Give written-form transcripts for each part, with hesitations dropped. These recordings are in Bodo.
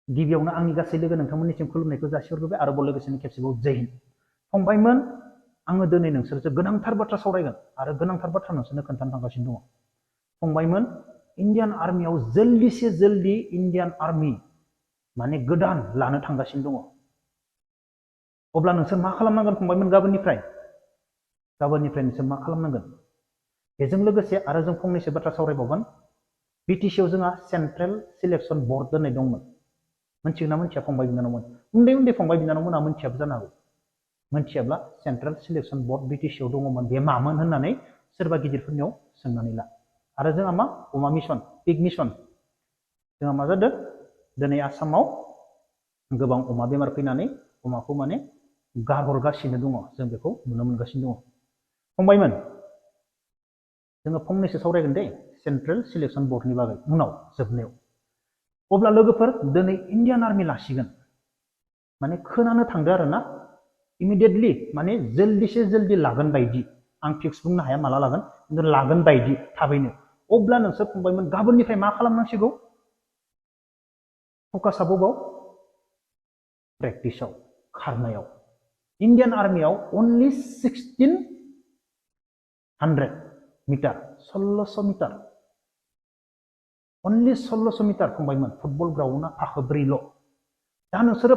गिबियावनो आंनि गासै लोगो नोंथांमोननिसिम खुलुमनायखौ जासिहरग्रोबाय आरोबाव लोगोसेनो खेबसेबाव जय हिन्द। फंबायमोन, आङो दिनै नोंसोरजों गोनांथार बाथ्रा सावरायगोन आरो गोनांथार बाथ्रा नोंसोरनो खोन्थानो थांगासिनो दङ। फंबायमोन, इन्डियान आर्मियाव जल्दी से जल्दी इन्डियान आर्मि माने गोदान लानो थांगासिनो दङ। अब्ला नोंसोर मा खालामनांगोन फंबायमोन? गाबोननिफ्राय नोंसोर मा खालामनांगोन? बेजों लोगोसे आरो जों फंनैसो बाथ्रा सावरायबावगोन। बिटिसिआव जोंहा सेन्ट्रेल सिलेक्शन बर्ड दोननाय दंमोन। मोनथिगोना मोनथिया फंबाय बिनानावमोन? उन्दै उन्दै फंबाय बिनानावमोना मोनथियाबो जानो हागौ। मोनथियाब्ला सेन्ट्रेल सिलेक्शन बर्ड बिटिसिआव दङमोन, बे मामोन होननानै सोरबा गिदिरफोरनियाव सोंनानै ला। आरो जोंहा मा? अमा मिशन, पिग मिशन। जोंहा मा जादों? दिनै आसामाव गोबां अमा बेमार फैनानै अमाखौ माने गारहरगासिनो दङ। जों बेखौ नुनो मोनगासिनो दङ। फंबायमोन, जोङो फंनैसो सावरायगोन दे सेन्ट्रेल सिलेक्शन बर्डनि बागै उनाव जोबनायाव। अब्ला लोगोफोर, दिनै इन्डियान आर्मि लासिगोन माने खोनानो थांदो आरो ना, इमिडिएटलि माने जल्दी से जल्दी लागोन बायदि। आं फिक्स बुंनो हाया माला लागोन, खिन्थु लागोन बायदि थाबैनो। अब्ला नोंसोर फंबायमोन गाबोननिफ्राय मा खालामनांसिगौ? फकासआ बबाव? प्रेक्टिसाव, खारनायाव। इन्डियान आर्मियाव अनलि 1600 मिटार, 1600 मिटार, अनलि 1600 मिटार फंबायमोन। फुटबल ग्राउन्डआ फाखोब्रैल'। दा नोंसोरो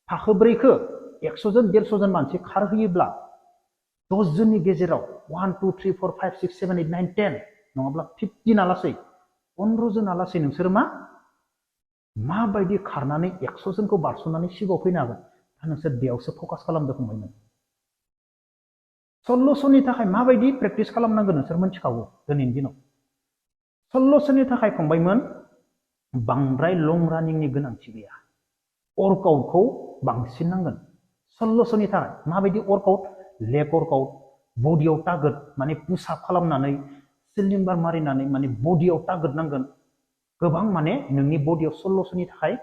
फाखोब्रैखौ 100 जन 150 जन मानसि खारहोयोब्ला 10 जननि गेजेराव 1 2 3 4 5 6 7 8 9 10 नङाब्ला 15 आलासै 15 जन आलासै नोंसोरो माबायदि खारनानै 100 जनखौ बारस'नानै सिगाङाव फैनो हागोन? दा नोंसोर बेयावसो फकास खालामदो फंबायमोन। 1600नि थाखाय माबायदि प्रेक्टिस खालामनांगोन नोंसोर मिथिखागौ दिनैनि दिनाव। 1600नि थाखाय फंबायमोन बांद्राय लं रानिंनि गोनांथि गैया। वर्कआउटखौ बांसिन नांगोन 1600नि थाखाय। माबायदि वर्कआउट? लेग वर्कआउट, बडियाव टार्गेट माने पुशआप खालामनानै सिलिम्बार मारिनानै माने बडियाव टार्गेट नांगोन गोबां। माने नोंनि बडियाव 1600नि थाखाय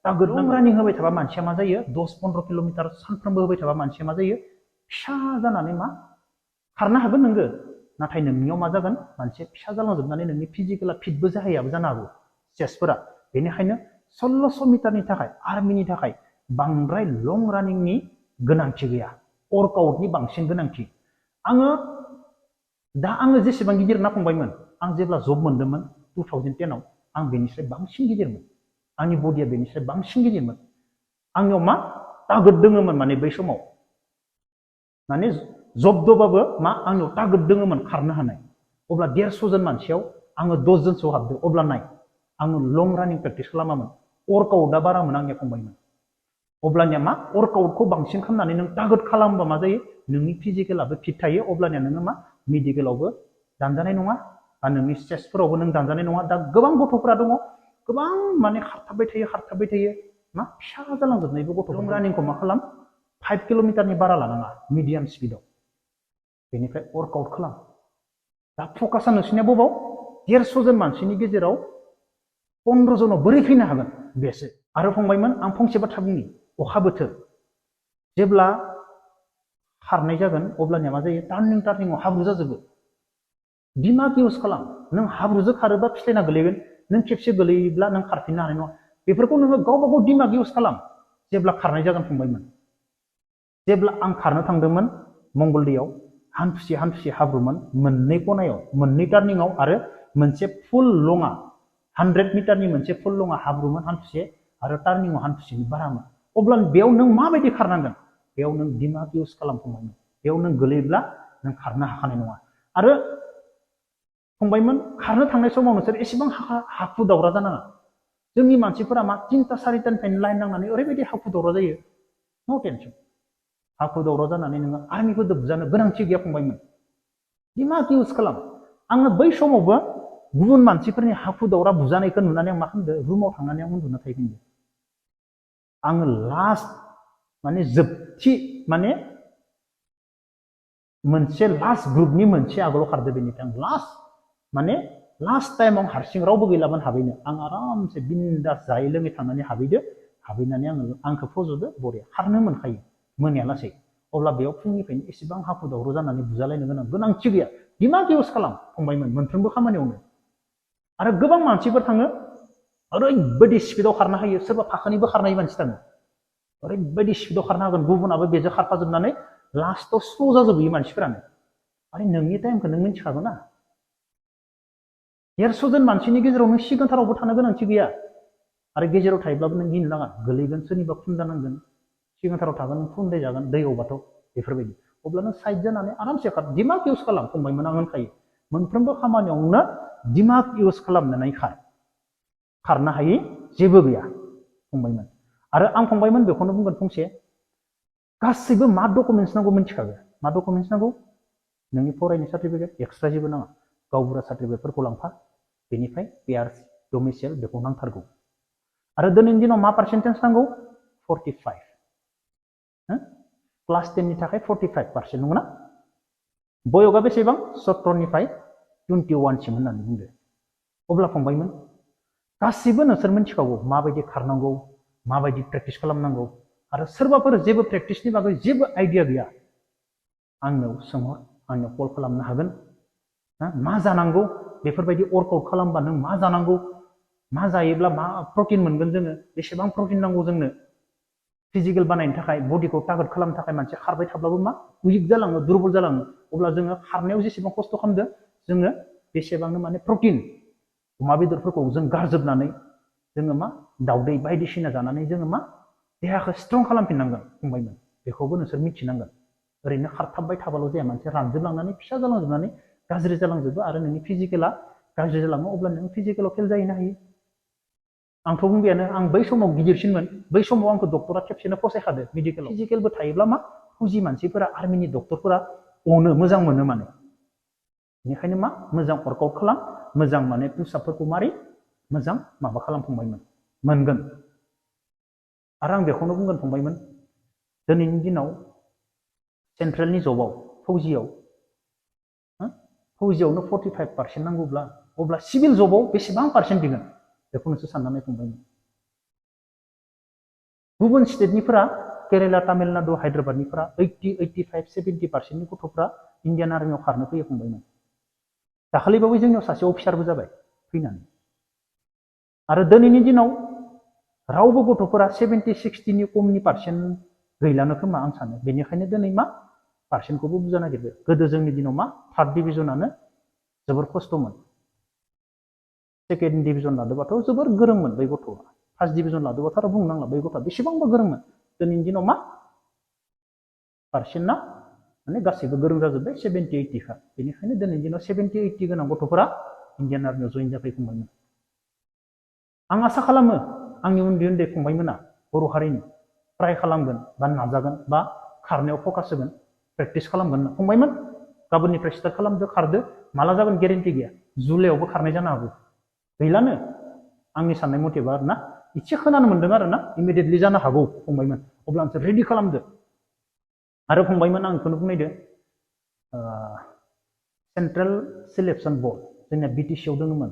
टार्गेट नांगोन। रानिं होबाय थाबा मानसिया मा जायो? 10-15 किल'मिटार सानफ्रोमबो होबाय थाबा मानसिया मा जायो? फिसा जानानै खारनो हागोन नोङो, नाथाय नोंनियाव मा जागोन? मानसिया फिसा जालांजोबनानै नोंनि फिजिकेला फिटबो जाहैयाबो जानो हागौ चेस्टफोरा। बेनिखायनो 1600 मिटारनि थाखाय आर्मिनि थाखाय बांद्राय लं रानिंनि गोनांथि गैया, वर्कआउटनि बांसिन गोनांथि। आङो जेसेबां गिदिर ना फंबायमोन, आं जेब्ला जब मोन्दोंमोन 2010 आव, आं बेनिफ्राय बांसिन गिदिरमोन। आंनि बडिया बेनिफ्राय बांसिन गिदिरमोन। आंनियाव टार्गेट दोङोमोन माने बै समाव। माने जबदबाबो आंनियाव टार्गेट दोङोमोन खारनो हानाय। अब्ला 150 जन मानसियाव आङो 10 जनसोआव हाबदो। अब्ला नाय, आङो लं रानिं प्रेक्टिस खालामामोन, वर्कआउटआ बारामोन आंनिया फंबायमोन। अब्लानिया वर्कआउटखौ बांसिन खालामनानै नों टार्गेट खालामबा मा जायो? नोंनि फिजिकेलाबो फिट थायो। अब्लानिया नोङो मेडिकेलावबो दानजानाय नङा, बा नोंनि चेस्टफोरावबो नों दानजानाय नङा। दा गोबां गथ'फोरा दङ, गोबां माने खारथाबबाय थायो, फिसा जालांजोबनायबो गथ'। लं रानिंखौ मा खालाम? 5 किल'मिटारनि बारा लानाङा, मिडियाम स्पिडाव। बेनिफ्राय वर्कआउट खालाम। दा फकासआ नोंसिनिया बबाव? 150 जन मानसिनि गेजेराव 15 जनाव बोरै फैनो हागोन? बेसो। आरो फंबायमोन, आं फंसे बाथ्रा बुंनि। अखा बोथोर जेब्ला खारनाय जागोन, अब्लानिया मा जायो? टार्निंआव हाब्रु जाजोबो। दिमाग इउज खालाम। नों हाब्रुजों खारोबा फिस्लायना गोलैगोन। नों खेबसे गोलैयोब्ला नों खारफिननो हानाय नङा। बेफोरखौ नोङो गावबा गाव दिमाग इउज खालाम जेब्ला खारनाय जागोन फंबायमोन। जेब्ला आं खारनो थांदोंमोन मंगलदैयाव, हान्थुसे हाब्रुमोन मोननै खनायाव, मोननै टार्निंआव, आरो मोनसे फुल लङा 100 मिटारनि मोनसे फुल लङा हाब्रुमोन हान्थुसे, आरो टार्निंआव हान्थुसेनि बारामोन। अब्ला बेयाव नों माबायदि खारनांगोन? बेयाव नों दिमाग इउज खालामफंबायमोन। बेयाव नों गोलैब्ला नों खारनो हाखानाय नङा। आरो फंबायमोन, खारनो थांनाय समाव नोंसोर एसेबां हाखु दावरा जानाङा। जोंनि मानसिफोरा 3टा 4टानिफ्रायनो लाइन नांनानै ओरैबायदि हाखु दावरा जायो। नो टेनसन। हाखु दावरा जानानै नोङो आर्मिफोरजों बुजानो गोनांथि गैया फंबायमोन। दिमाग इउज खालाम। आङो बै समावबो गुबुन मानसिफोरनि हाखु दावरा बुजानायखौ नुनानै आं मा खालामदो? रुमाव थांनानै आं उन्दुना थाहैफिनदो। आङो लास्ट माने जोबथि माने मोनसे लास्ट ग्रुपनि मोनसे आगोलाव खारदो। बेनिफ्राय आं लास्ट टाइमाव हारसिं रावबो गैलामोन हाबैनो। आं आरामसे बिन्दास जायै लोङै थांनानै हाबैनानै आंखौ फज'दो, बरिया खारनो मोनखायो मोनायालासै। अब्ला बेयाव फुंनिफ्रायनो एसेबां हाखु दावराव जानानै बुजालायनो गोनांथि गैया। दिमाग इउज खालाम फंबायमोन मोनफ्रोमबो खामानियावनो। आरो गोबां मानसिफोर थाङो ओरैबायदि स्पिडआव खारनो हायो सोरबा फाखोनिबो खारनाय मानसि दङ ओरैबायदि स्पिडआव खारनो हागोन गुबुनाबो बेजों खारफाजोबनानै लास्टआव स्ल' जाजोबो मानसिफोरानो आरो नोंनि टाइमखौ नों मिथिखागौ ना 150 जन मानसिनि गेजेराव नों सिगांथारावबो थानो गोनांथि गैया आरो गेजेराव थायोब्लाबो नों गिनो नाङा गोलैगोन सोरनिबा खुन्दा नांगोन सिगांथाराव थागोन नों खुन्दाय जागोन दैयावबाथ' बेफोरबायदि अब्ला नों साइड जानानै आरामसे खार दिमाग इउज खालाम फंबायमोन आं होनखायो मोनफ्रोमबो खामानियावनो दिमाग इउज खालामनानै खारनो हायि जेबो गैया फंबायमोन आरो आं फंबायमोन बेखौनो बुंगोन फंसे गासैबो मा डकुमेन्टस नांगौ मिथिखागौ मा डकुमेन्टस नांगौ नोंनि फरायनाय सार्टिफिकेट एक्सट्रा जेबो नाङा गावबुरा सार्टिफिकेटफोरखौ लांफा बेनिफ्राय पिआरसि डमिसाइल बेखौ नांथारगौ आरो दिनैनि दिनाव मा पार्सेन्टेज नांगौ 45 क्लास 10 नि थाखाय 45% नंगौना बयगा बेसेबां 17 निफ्राय 21 सिम होननानै बुंदो अब्ला फंबायमोन गासिबो नोंसोर मिथिखागौ माबायदि खारनांगौ माबायदि प्रेक्टिस खालामनांगौ आरो सोरबाफोर जेबो प्रेक्टिसनि बागै जेबो आइडिया गैया आंनाव सोंहर आंनाव कल खालामनो हागोन मा जानांगौ बेफोरबायदि वर्कआउट खालामबा नों मा जानांगौ मा जायोब्ला मा प्रटिन मोनगोन जोङो बेसेबां प्रटिन नांगौ जोंनो फिजिकेल बानायनो थाखाय बडिखौ टार्गेट खालामनो थाखाय मानसि खारबाय थाब्लाबो मा उइक जालाङो दुरबल जालाङो अब्ला जोङो खारनायाव जेसेबां खस्थ' खालामदो जोङो बेसेबांनो माने प्रटिन अमा बेदरफोरखौ जों गारजोबनानै जोङो मा दाउदै बायदिसिना जानानै जोङो मा देहाखौ स्ट्रं खालामफिननांगोन फंबायमोन बेखौबो नोंसोर मिथिनांगोन ओरैनो खारथाबबाय थाबाल' जाया मानसि रानजोबलांनानै फिसा जालांजोबनानै गाज्रि जालांजोबो आरो नोंनि फिजिकेला गाज्रि जालाङो अब्ला नों फिजिकेलाव फेल जाहैनो हायो आंथ' बुंबायानो आं बै समाव गिदिरसिनमोन बै समाव आंखौ डक्टरा खेबसेनो फसायखादो मेडिकेलाव फिजिकेलबो थायोब्ला मा फौजि मानसिफोरा आर्मिनि डक्टरफोरा अनो मोजां मोनो माने बेनिखायनो मा मोजां वर्कआउट खालाम मोजां माने पुसआपफोरखौ मारै मोजां माबा खालामफंबायमोन मोनगोन आरो आं बेखौनो बुंगोन फंबायमोन दिनैनि दिनाव सेन्ट्रेलनि जबाव फौजियावनो 45% नांगौब्ला अब्ला सिभिल जबाव बेसेबां पार्सेन्ट दिगोन बेखौ नोंसोर साननानै फंबायमोन गुबुन स्टेटनिफोरा केरेला तामिलनाडु हायद्राबादनिफोरा 80, 85, 70%नि गथ'फ्रा इण्डियान आर्मियाव खारनो फैयो फंबायमोन दाखालिबावै जोंनियाव सासे अफिसारबो जाबाय फैनानै आरो दिनैनि दिनाव रावबो गथ'फोरा 70, 60नि खमनि पार्सेन्ट गैलानो खोमा आं सानो बेनिखायनो दिनै मा पार्सेन्टखौबो बुजा नागिरबाय गोदो जोंनि दिनाव मा 3rd डिभिजनानो जोबोर खस्थ'मोन 2nd डिभिजन लादोंबाथ' जोबोर गोरोंमोन बै गथ'आ 1st डिभिजन लादोंबाथ' आरो बुंनांला बै गथ'आ बेसेबांबा गोरोंमोन दिनैनि दिनाव मा पार्सेन्टआ माने गासैबो गोरों जाजोब्बाय 70, 80 खा बेनिखायनो दिनैनि दिनाव 70, 80 गोनां गथ'फोरा इण्डियान आर्मियाव जइन जाफैफिनबायमोन आं आसा खालामो आंनि उन्दै उन्दै फंबायमोना बर' हारिनि ट्राइ खालामगोन बा नाजागोन बा खारनायाव फकास होगोन प्रेक्टिस खालामगोन फंबायमोन गाबोननिफ्राय स्टार्ट खालामदो खारदो माला जागोन गेरेन्टि गैया जुलाइआवबो खारनाय जानो हागौ गैलानो आंनि साननाय मथेबा आरोना एसे खोनानो मोन्दों आरोना इमिडियेटलि जानो हागौ फंबायमोन अब्ला नोंसोर रेडि खालामदो आरो फंबायमोन आं बेखौनो बुंनायदो सेन्ट्रेल सिलेक्सन बर्ड जोंनिया बिटिसिआव दङमोन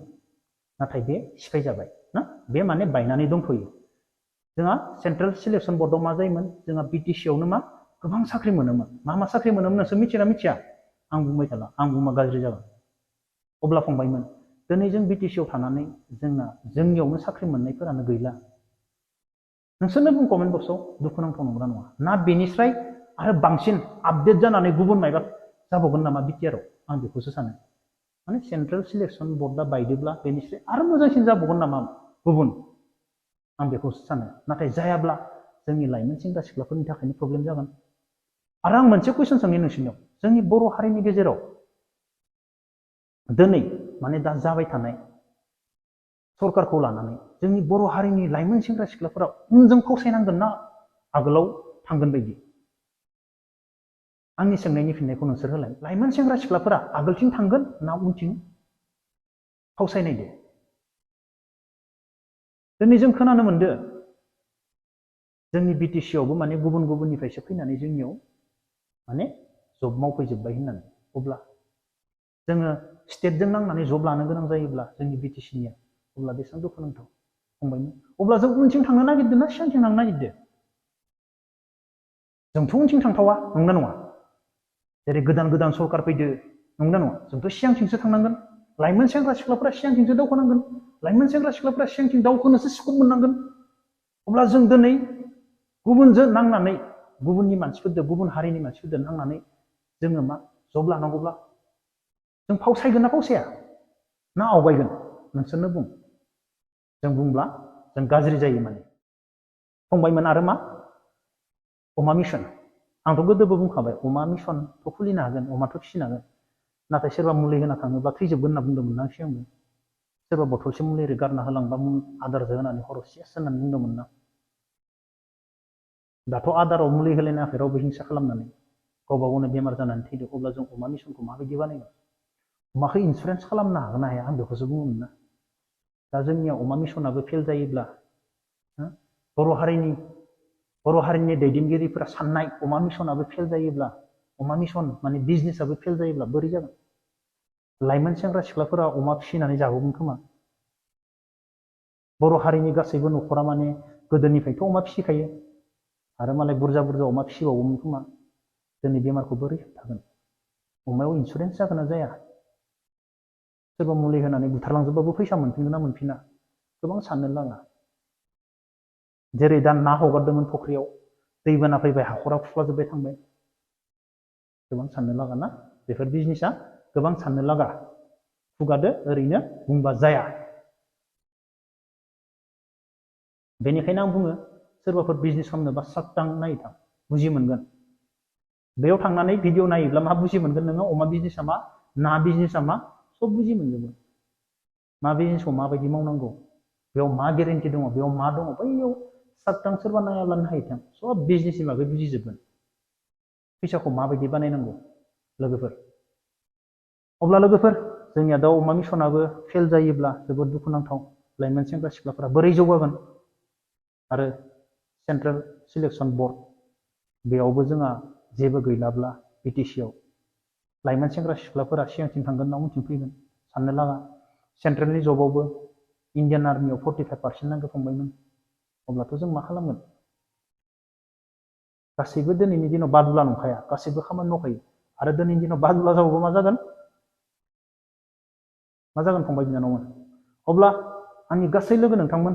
नाथाय बे सिफायजाबाय ना बे माने बायनानै दंथ'यो जोंहा सेन्ट्रेल सिलेक्सन बर्डआव मा जायोमोन जोंहा बिटिसिआवनो मा गोबां साख्रि मोनोमोन मा साख्रि मोनोमोन नोंसोर मिथिया मिथिया आं बुंबाय थाला आं बुंबा गाज्रि जागोन अब्ला फंबायमोन दिनै जों बिटिसिआव थानानै जोंनियावनो साख्रि मोननायफोरानो गैला नोंसोरनो बुं कमेन्ट बक्सआव दुखुनांथाव नंगौना नङा ना बेनिफ्राय आरो बांसिन आपडेट जानानै गुबुन मायबा जाबावगोन नामा बिटिआरआव आं बेखौसो सानो माने सेन्ट्रेल सिलेक्सन बर्डआ बायदोब्ला बेनिफ्राय आरो मोजांसिन जाबावगोन नामा गुबुन आं बेखौसो सानो नाथाय जायाब्ला जोंनि लाइमोन सेंग्रा सिख्लाफोरनि थाखायनो प्रब्लेम जागोन आरो आं मोनसे कुइसन सोंनि नोंसोरनियाव जोंनि बर' हारिनि गेजेराव दिनै माने दा जाबाय थानाय सरकारखौ लानानै जोंनि बर' हारिनि लाइमोन सेंग्रा सिख्लाफोरा उनजों फावसायनांगोन ना आगोलाव थांगोन बायदि आंनि सोंनायनि फिननायखौ नोंसोर होलाय लाइमोन सेंग्रा सिख्लाफोरा आगोलथिं थांगोन ना उनथिं फावसायनायदो दिनै जों खोनानो मोनदों जोंनि बिटिसिआवबो माने गुबुननिफ्रायसो फैनानै जोंनियाव माने जब मावफैजोब्बाय होननानै अब्ला जोङो स्टेटजों नांनानै जब लानो गोनां जायोब्ला जोंनि बिटिसिनिया अब्ला बेसेबां दुखुनांथाव फंबायमोन अब्ला जों उनथिं थांनो नागिरदों ना सिगांथिं थांनो नागिरदों जोंथ' उनथिं थांथावा नंगौना नङा जेरै गोदान सरकार फैदो नंगौना नङा जोंथ' सिगांथिंसो थांनांगोन लाइमोन सेंग्रा सिख्लाफोरा सिगांथिंसो दावखोनांगोन लाइमोन सेंग्रा सिख्लाफोरा सिगांथिं दावखोनोसो स्कप मोननांगोन। अब्ला जों दिनै गुबुनजों नांनानै गुबुननि मानसिफोरजों गुबुन हारिनि मानसिफोरजों नांनानै जोङो मा जब लानांगौब्ला जों फावसायगोन ना फावसाया ना आवगायगोन नोंसोरनो बुं। जों बुंब्ला जों गाज्रि जायो माने। फंबायमोन आरो मा अमा मिशन आंथ' गोदोबो बुंखाबाय अमा मिशनथ' खुलिनो हागोन अमाथ' फिसिनो हागोन नाथाय सोरबा मुलि होना थाङोब्ला थैजोबगोन होनना बुंदोंमोन ना सिगांबो सोरबा बथलसे मुलि ओरै गारना होलांबा आदारजों होनानै हराव सेस होननानै बुंदोंमोन ना। दाथ' आदाराव मुलि होलायनायाखै रावबो हिंसा खालामनानै गावबा गावनो बेमार जानानै थैदो अब्ला जों अमा मिशनखौ माबायदि बानायगोन अमाखौ इन्सुरेन्स खालामनो हागोन ना हाया आं बेखौसो बुङोमोन ना। दा जोंनिया अमा मिशनाबो फेल जायोब्ला बर' हारिनि दैदेनगिरिफोरा साननाय अमा मिशनाबो फेल जायोब्ला अमा मिशन माने बिजनेसाबो फेल जायोब्ला बोरै जागोन। लाइमोन सेंग्रा सिख्लाफोरा अमा फिसिनानै जागौमोन खोमा। बर' हारिनि गासैबो न'खरा माने गोदोनिफ्रायथ' अमा फिसिखायो आरो मालाय बुरजा बुरजा अमा फिसिबावोमोन खोमा। दिनै बेमारखौ बोरै होबथागोन अमायाव इन्सुरेन्स जागोन ना जाया। सोरबा मुलि होनानै बुथारलांजोबबाबो फैसा मोनफिनगोन ना मोनफिना गोबां साननो लागा। जेरै दा ना हगारदोंमोन फुख्रियाव दैबाना फैबाय हाखरा खुख्लाजोब्बाय थांबाय गोबां साननो लागा ना। बेफोर बिजनेसा गोबां साननो लागा खुगादो ओरैनो बुंबा जाया। बेनिखायनो आं बुङो सोरबाफोर बिजनेस खालामनोबा शार्क टांक नायथां बुजि मोनगोन। बेयाव थांनानै भिडिअ नायोब्ला मा बुजि मोनगोन नोङो अमा बिजनेसा मा ना बिजनेसा मा सब बुजि मोनजोबगोन। मा बिजनेसखौ माबायदि मावनांगौ बेयाव मा गेरेन्टि दङ बेयाव मा दङ बैयाव शार्क टांक सोरबा नायाब्लानो नायथां सब बिजनेसनि बागै बुजिजोबगोन फैसाखौ माबायदि बानायनांगौ लोगोफोर। अब्ला लोगोफोर जोंनिया दा अमा मिशनाबो फेल जायोब्ला जोबोद दुखुनांथाव लाइमोन सेंग्रा सिख्लाफोरा बोरै जौगागोन। आरो सेन्ट्रेल सिलेक्सन बर्ड बेयावबो जोंहा जेबो गैलाब्ला बिटिसिआव लाइमोन सेंग्रा सिख्लाफोरा सिगांथिं थांगोन ना उनथिं फैगोन साननो लागा। सेन्ट्रेलनि जबावबो इण्डियान आर्मियाव 45% नांगौ फंबायमोन अब्लाथ' जों मा खालामगोन। गासैबो दिनैनि दिनाव बादुला नंखाया गासैबो खामानि मावखायो आरो दिनैनि दिनाव बादुला जाबाबो मा जागोन फंबाय बिनानावमोन। अब्ला आंनि गासै लोगो नोंथांमोन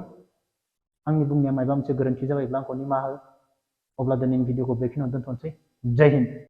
आंनि बुंनाया माबा मोनसे गोरोन्थि जाबायब्ला आंखौ निमाहा हो। अब्ला दिनैनि भिडिअखौ बेखिनियावनो दोनथ'नोसै। जय हिन्द।